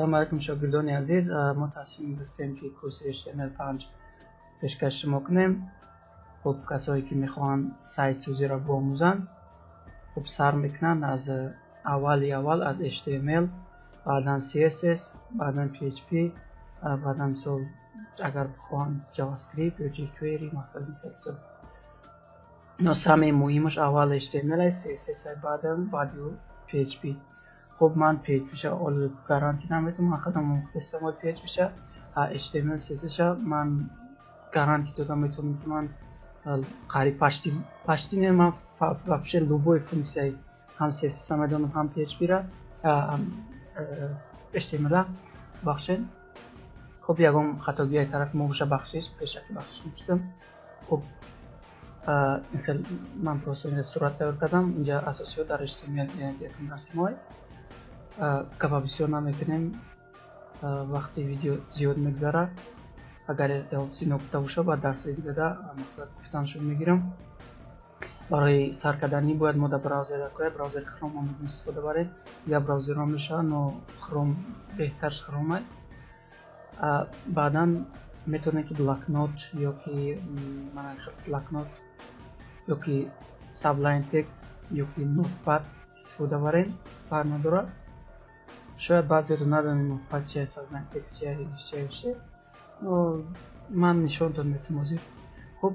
Ассалому алайкум, шогирдони азиз. Мо тасмим гирифтем, ки курси HTML5 пешкаш шумо кунем. Хуб, касое ки мехоҳанд сайтсозиро биомӯзанд, хуб, сар мекунанд аз аввали аввал, аз HTML, баъдан CSS, баъдан PHP, баъдан, мисол, агар бихоҳанд, JavaScript ё jQuery, масалан. Но самое муҳимаш аввал HTML, CSS, баъдан баъди PHP. Хуб, ман PHP-ша гарантӣ наметавонам, ман худам омӯхтаистам PHP-ша. HTML, CSS-ша ман гарантӣ дода метавонам, ки ман қариб почти не, ман вообще любой функсияи ҳам CSS медонам, ҳам PHP-ра, ҳам HTML-а, бахшед. Хуб, ягон хатогиҳои тарафи мо боша, бахшиш, пешакӣ бахшиш мепурсам. Хуб, инхел ман просто сурат тайёр кардам. Инҷа асосиёт дар HTML, якум дарси мо. Гапа бисёр намекунем, вақти видео зиёд мегзарад. Агар чизи ногуфта боша, баъд дарсҳои дигада мақсад гуфтанашон мегирам. Барои сар карданӣ бояд мо дар браузер, браузери Chrome омадем, истифода барем. Дигар браузерҳо мешавад, но Chrome беҳтарш Chrome. Баъдан метавонем, ки блокнот ё ки блокнот ё ки Sublime Text ё ки Notepad истифода барем, фарқ надорад. Шояд баъзеҳо надонед Notepad чия, Sublime Text чия, чия, чия. Ман нишонтон метавонам ҳозир. Хуб,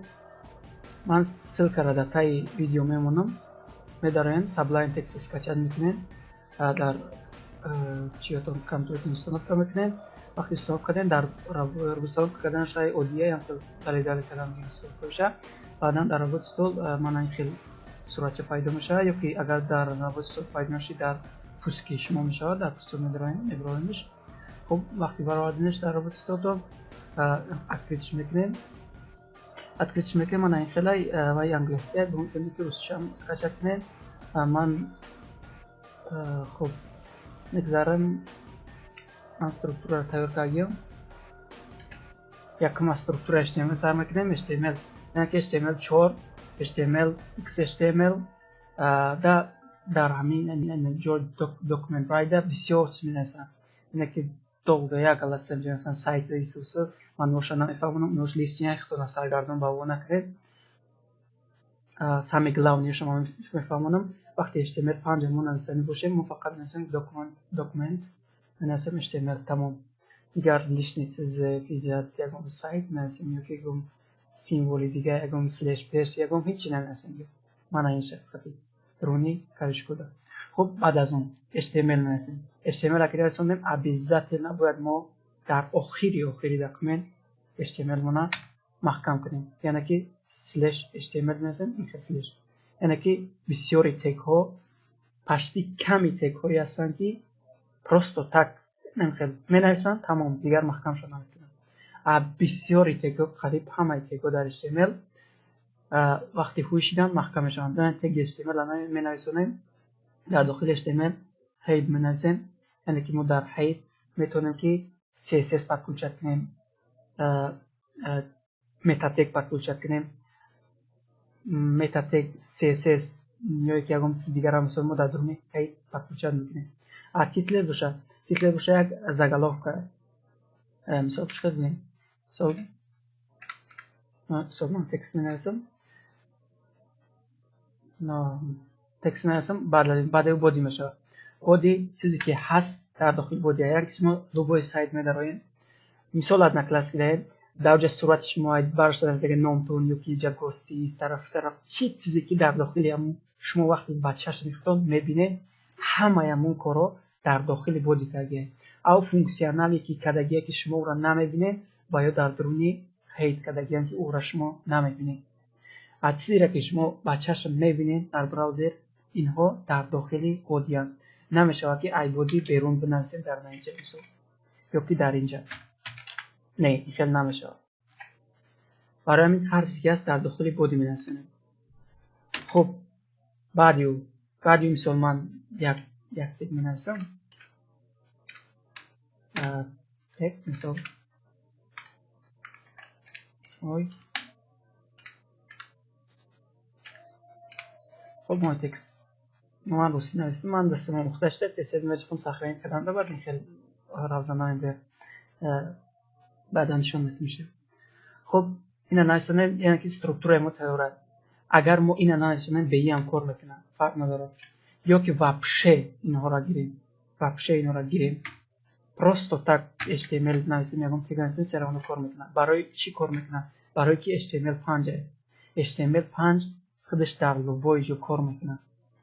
ман ссылкаро дар таи видео мемонам. Медароем, Sublime Text скачать мекунем, дар чиётон, компютератон установка мекунем. Вақти установка кардем, дар установка карданаш оддия, дале дале кардан установка мешавад. Баъдан дар рабочий стол мана ин хел суратча пайдо мешавад, ё ки агар дар рабочий стол пайдо нашид, дар пуски шумо мешавад, дар пустон мебароемш. Хуб, вақти баровардинаш дар рабочий столтон, открытьш мекунем, открытьш мекунем. Мана ин хелай вай англисия, мумкин ки русишам скачать кунем. Ман, хуб, мегзарам. Ман структураро тайёр кардем. Якум аз структура HTML сар мекунем. HTML яъне ки HTML 4, HTML, XHTML да дар ҳамин ҷо document writer бисёр чиз менависанд, яъне ки долго як галатса масалан сайти исусу ман ноша намефаҳмонам, нош лишний, худтона саргардон ба во накунед. Самый главныйшо ман мефаҳмонам. Вақте HTML 5 мо нависанӣ бошем, мо фақат менависем document, document менависем, HTML, тамом. Дигар лишний чиз, ягон сайт менависем ё ки ягон символи дига, ягон слеш пеш, ягон ҳечи наменависем. Мана ин фақати руни кавишкуда. Хуб, баъд аз он HTML менависем. HTML ки расондем, обязательно бояд мо дар охири охири документ HTML мона маҳкам кунем, яъне ки слеш HTML менависем, ин хел слеш. Яъне ки бисёри тегҳо, почти ками тегҳое ҳастанд, ки просто так хел менависанд, тамом, дигар маҳкамшон намекунанд. А бисёри тегҳо, қариб ҳамаи тегҳо дар HTML вақти ҳуй шидан маҳкам мешаванд. Теги HTML менависонем, дар дохили HTML head менависем, яъне ки мо дар head метавонем, ки CSS подключать кунем, meta тег подключать кунем, meta тег, CSS ё ки ягон чизи дигар, мисол, мо дар дуруни head подключать мекунем. А title боша, title боша як заголовка. Мисол, чӣ бинем? Мисол, ман текст менависам, текст менависам, баъд body мешавад. Body чизе ки ҳаст дар дохили body. Яъне ки шумо любой сайт медароед, мисол, Одноклассники даҳед, дар ҷа сурати шумо баршадаги номтон ё ки ҷа гости тараф тараф, чӣ чизе ки дар дохили ҳамун шумо вақте ба чашми худтон мебинед, ҳамаи ҳамун корҳо дар дохили body кардагианд. Ав функсионале ки кардагие, ки шумо ӯро намебинед, ва ё дар дуруни head кардагианд, ки ӯро шумо намебинед. А чизеро ки шумо ба чашм мебинед дар браузер, инҳо дар дохили bodyянд. Намешавад, ки ай body берун бинависем дар инҷа, мисол, ё ки дар инҷа. Не, ин хел намешавад. Барои ҳамин ҳар чизе ки ҳаст, дар дохили body менависонем. Хуб, баъди ӯ, мисол, ман як тег менависам, тег, мисол, ой. Хуб, мо текст ман русӣ навистам, ман дастам омӯхта шуда, тез тез мечиқам, сохранить кардан, баъд ин хел равза намебояд, баъдан нишон медиҳем. Хуб, ина нависонем, яъне ки структураи мо тайёр аст. Агар мо ина нависонем, бе ҳам кор мекунад, фарқ надорад. Ё ки вообще инҳоро гирем, вообще инҳоро гирем, просто так HTML нависем, ягон тег нависем, всё равно кор мекунад. Барои чӣ кор мекунад? Барои ки HTML5 аст. HTML5 худаш дар любой ҷо кор мекунад.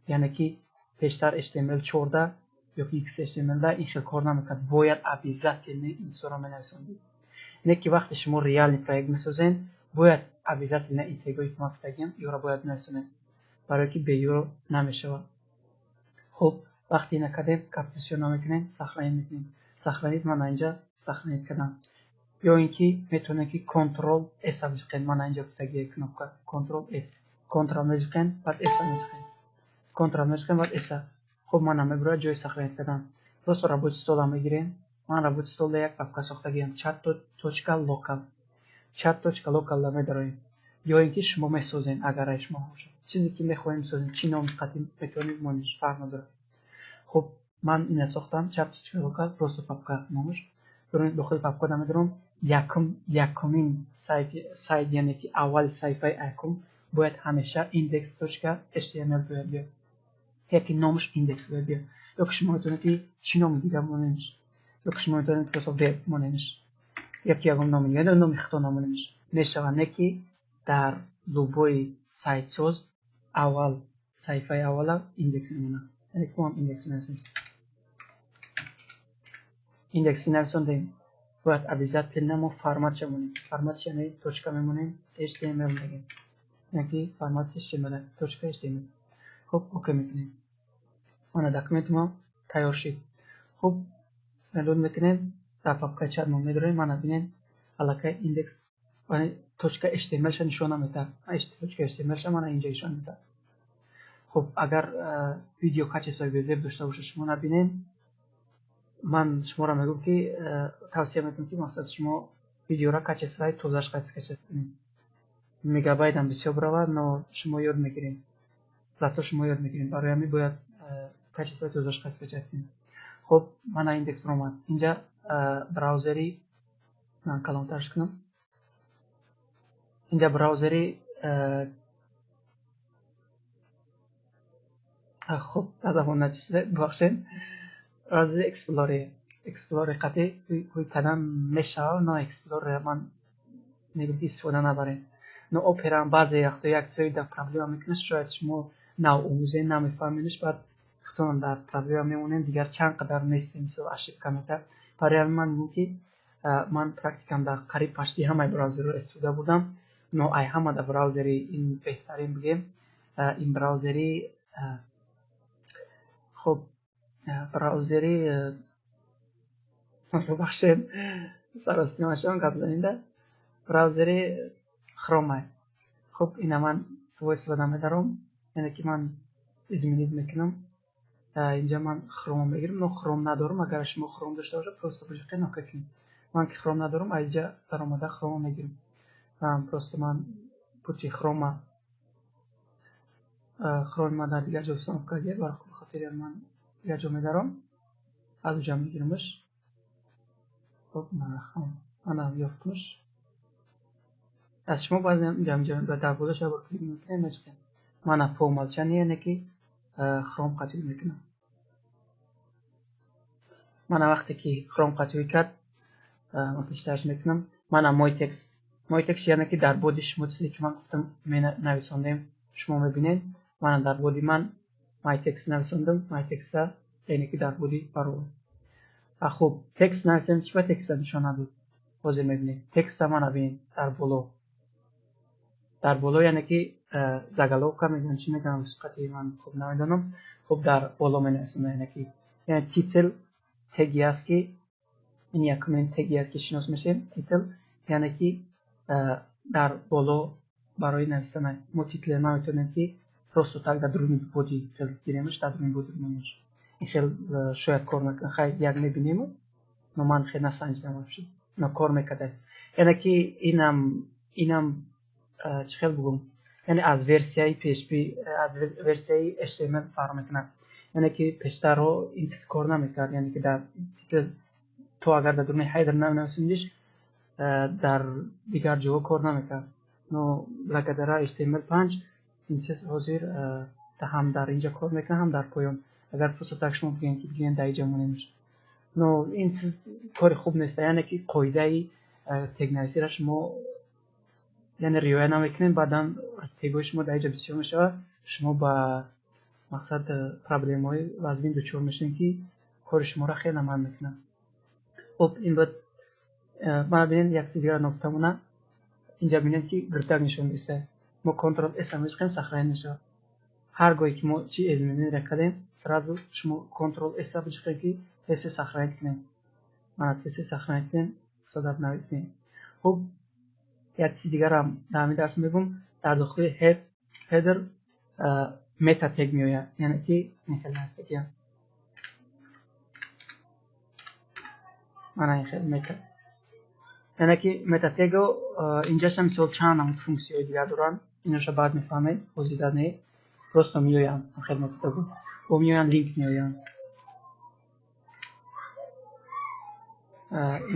Яъне ки пештар HTML4 ё ки XHTML ин хел кор намекард. Бояд обязательно инсоро менависондед. Не ки вақте шумо реальный проект месозед, бояд обязательно ин тегҳое ки ман гуфтагиам, ёро бояд нависонед. Барое ки бе ёро намешавад. Хуб, вақте ина кардем, капсулсиё намекунем, сохранить мекунем. Сохранить мана инҷа сохранить кардам. Ё ин ки метавонед ки Ctrl S биҷиқед, мана инҷа гуфтагия кнопка Ctrl S. Ctrl меҷиқем, баъд S меҷиқем. Ctrl меҷиқем, баъд S. Хуб, мана мебурад ҷои сохранить кардан. Просто рабочий стол мегирем. Ман рабочий столда як папка сохтагиам, chat.local. chat.local медароем. Ё ин ки шумо месозед, агар шумо бошад. Чизе ки мехоҳем месозем, чӣ ном қатъи метавонед мониш, фарқ надорад. Хуб, ман ина сохтам, chat.local, просто папка номаш. Дохили папка намедорам. Якумин сайт, яъне ки аввали саҳифаи якум бояд ҳамеша index.html бояд биёд. Яки номаш индекс бояд биёд. Ё ки шумо метавонед ки чӣ номи дигар монениш. Ё ки шумо метавонед просто веб монениш. Ё ки ягон номи дигар, номи худтон намонениш. Мешавад, не ки дар любой сайтсоз аввал саҳифаи аввала индекс мемонад. Яъне ки мо ҳам индекс менависем. Индекси нависондем. Бояд обязательно мо форматша монем. Форматш яъне точка мемонем, HTML мегем. Яъне ки формат HTML, точка HTML. Хуб, окей мекунем. Мана документи мо тайёр шид. Хуб, download мекунем, дар папкаи чат мо медорем, мана бинем, аллакай индекс точка HTML-ша нишон намедиҳад. Точка HTML-ша мана инҷа нишон медиҳад. Хуб, агар видео качествои безеб дошта бошад, шумо набинед, ман шуморо мегӯям ки тавсия мекунам ки мақсад шумо видеоро качествои тозаш скачать кунед. Мегабайтам бисёр биравад, но шумо ёд мегиред. Зато шумо ёд мегиред. Барои ҳамин бояд качествои тозаш скачать кунед. Хуб, мана индекс баромад. Инҷа браузери ман калонтарш кунам. Инҷа браузери, хуб, аз забон начисте, бубахшед. Браузери Explorer. Explorer қатъи ҳуй кардан мешавад, но Explorer ман мегӯям ки истифода набаред. Но Opera баъзе вақто як чизои дар проблема мекунад, шояд шумо навомӯзед, намефаҳмедш, баъд худтон дар проблема мемонед, дигар чанд қадар нестем, мисол ошибка метавад. Барои ҳамин ман мегӯям ки ман практикам дар қариб почти ҳамаи браузерҳо истифода бурдам, но ай ҳама дар браузери ин беҳтарин бигем, ин браузери, хуб, браузери, бубахшед, саросимашон гап занида, браузери Chrome. Хуб, ина ман свойства намедаром, яъне ки ман изменить мекунам. Инҷа ман Chrome мегирам, но Chrome надорам. Агар шумо Chrome дошта бошед, просто бижиқед, окей кунед. Ман ки Chrome надорам, аз инҷа даромада Chrome мегирам. Просто ман пути Chrome Chrome ман дар дигар ҷо установка гир, барои хотири ман дигар ҷо медаром, аз уҷа мегирамаш. Хуб, мана ёфтмаш. Аз шумо баъзе инҷа дар болош як бор клик мекунем, мечиқем. Мана по умолчанию, яъне ки Chrome қатъӣ мекунам. Мана вақте ки Chrome қатъӣ кард, ман пештараш мекунам. Мана мой текст. Мой текст яъне ки дар body шумо чизе ки ман гуфтам нависондем, шумо мебинед. Мана дар body ман my text нависондам, my text яъне ки дар body баровард. Хуб, текст нависем, чӣ ба текста нишон надод? Ҳозир мебинед. Текста мана бинед дар боло. Дар боло яъне ки заголовка мегӯянд, чӣ мегӯянд, русқати ман хуб намедонам. Хуб, дар боло менависам, яъне ки яъне title теги аст ки ин якумин теги аст ки шинос мешавем. Title яъне ки дар боло барои нависана. Мо title наметавонем ки просто так дар дуруни body хел гиремаш, дар дуруни body бимонемаш. Ин хел шояд кор накунад. Хай, як мебинем, но ман хел насанҷидам вообще. Но кор мекарда. Яъне ки инам чӣ хел бугум? Яъне аз версияи PHP, аз версияи HTML фарқ мекунад. Яъне ки пештарҳо ин чиз кор намекард, яъне ки дар title То агар дар дуруни header нанависемдиш, дар дигар ҷоҳо кор намекард. Но благодаря HTML5 ин чиз ҳозир ҳам дар инҷа кор мекунад, ҳам дар поён. Агар просто так шумо бигӯем, ки бигӯем дар инҷа монемш, но ин чиз кори хуб нест, яъне ки қоидаи тегнависиро шумо, яъне, риоя намекунед. Баъдан тегҳои шумо дар инҷа бисёр мешавад, шумо ба мақсад проблемаҳои вазнин дучор мешавед, ки кори шуморо хеле ман мекунад. Хуб, ин буд. Мана бинед, як чизи дигар нукта монад. Инҷа бинед, ки гирдак нишон медиҳад. Мо Ctrl S мечиқем, сохранить мешавад. Ҳар гоҳе ки мо чи изменение кардем, сразу шумо Ctrl S бичиқем, ки тез сохранить кунем. Мана, тез сохранить кунем, садаб навид кунем. Хуб, як чизи дигарам дар ҳамин дарс мегӯм: дар дохили header meta тег меояд, яъне ки ин хел ҳастагиам. Мана, ин хел meta, яъне ки meta тег-о инҷаша мисол чанд намуд функсияҳои дигар доранд. Иноша баъд мефаҳмед, ҳозир не, просто меоянд хел meta тег-о бо меоянд, линк меоянд,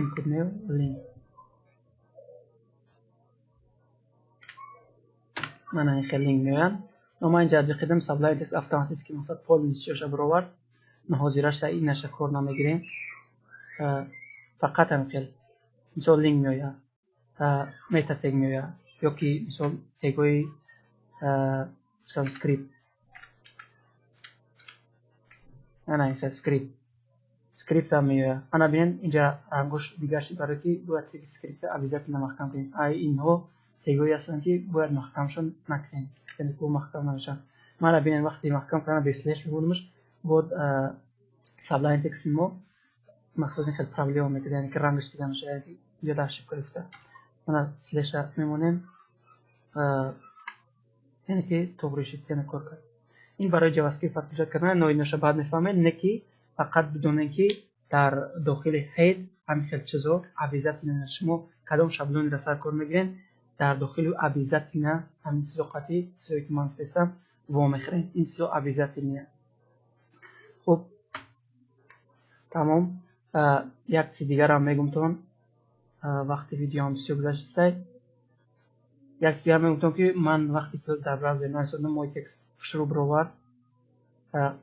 input name link. Мана, ин хел линк меоянд. Но ман инҷа ҷиқидам, Sublime Text автоматически мақсад полностью баровард. Но ҳозираша инаша кор намегирем, фақат ҳамин хел мисол линк меояд, мета тег меояд ё ки мисол тегҳои скрипт. Ана, ин хел скриптам меояд. Ана, бинед, инҷа рангош дигар шуд, барое ки бояд теги скрипта обязательно маҳкам кунем. Ай инҳо тегҳое ҳастанд, ки бояд маҳкамшон накунем, яъне ки маҳкам намешаванд. Мана, бинед, вақте маҳкам кардан бе слеш мемонамаш, бод Sublime Text мо мақсад ин хел проблема мекунад, яъне ки рангаш дигар мешавад, яъне ки инҷа дар ошибка гирифта. Мана, слеша мемонем, яъне ки тоғри шуд, яъне кор кард. Ин барои JavaScript подключать кардан, но иноша баъд мефаҳмед, не ки фақат бидонед, ки дар дохили head ҳамин хел чизо обязательно. Шумо кадом шаблонеро сар кор мегиред, дар дохили обязательно ҳамин чизо қатъи чизое ки ман гуфтаистам вомехӯрем. Ин чизо обязательно. Хуб, тамом. Як чизи дигарам мегумтон, вақти видеоам бисёр гузаштасай. Як чизи дигар мегумтон, ки ман вақте ки дар браузер нависондам, мои текст хушрӯ баровард.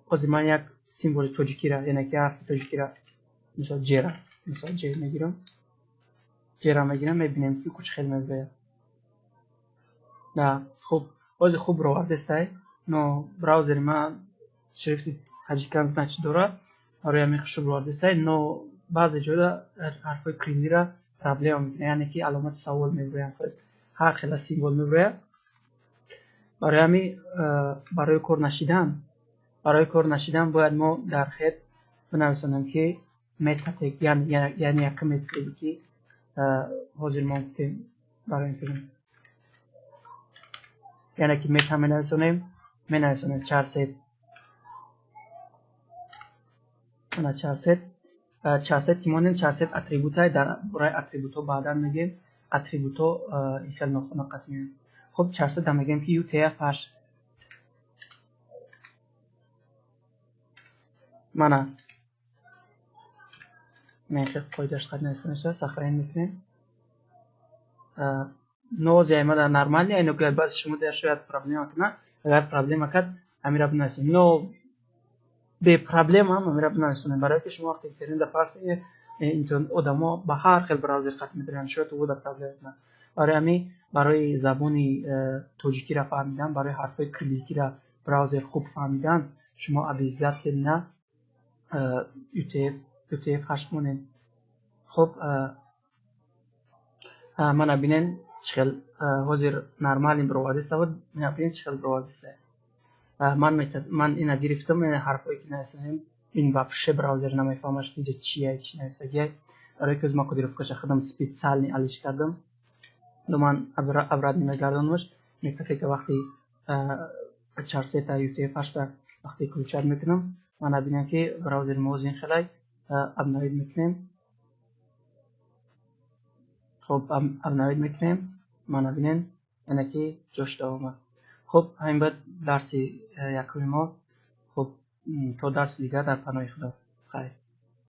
Ҳозир ман як символи тоҷикира, яъне ки ҳарфи тоҷикира, мисол ҷера, мисол ҷ мегирам, ҷера мегирам, мебинем, ки куч хел мебирояд. На, хуб, ҳозир хуб баровардесай, но браузери ман шрифти таҷикан значит дорад, барои ҳамин хушрӯ баровардесай. Но баъзе ҷода ҳарфҳои кириллира проблема мекунад, яъне ки аломати савол мебироянд, ҳар хела символ мебирояд. Барои ҳамин барои кор нашидан бояд мо дар head бинависонем, ки meta тег, яъне якум meta теге, ки ҳозир мо гуфтем барои ин филм, яъне ки meta менависонем, менависонем charset. Ана, charset, charset ки монем, charset атрибутай. Дар бораи атрибутҳо баъдан мегӯем. Атрибутҳо ин хел нохуна қатъ меоянд. Хуб, charset ам мегӯем, ки UTF-8. Мана, мен хел қоидаш қад нависта мешавад. Сохранить мекунем. Но ҷаймада нормально, ино ки баъзи шумо шояд проблема кунад. Агар проблема кард, ҳамира бинависем, но бепроблема ҳам ҳамира бинависонем, барое ки шумо вақте интернет парс, одамо ба ҳар хел браузер қатъ медоранд, шояд уда проблема кунад. Барои ҳамин, барои забони тоҷикиро фаҳмидан, барои ҳарфҳои кирилликиро браузер хуб фаҳмидан, шумо обязательно UTF-8 монед. Хуб, мана, бинен, чӣ хел ҳозир нормально баровардиста буд. Бинен, чӣ хел баровардиста. Ман ина гирифтам, ҳарфҳое ки нависонем, ин вообще браузер намефаҳмад, инҷа чия, чӣ нависагиай, барое ки ман кодировкаша худам специально алиш кардам. Но ман обратно мегардонамаш. Meta тега вақти charset UTF-8 вақте включать мекунам, мана, бинем, ки браузери мо ин хелай. Обновить мекунем. Хуб, обновить мекунем. Мана, бинен, яъне ки ҷош омад. Хуб, ҳамин буд дарси якуми мо. Хуб, то дарси дигар дар паноҳи Худо, хайр.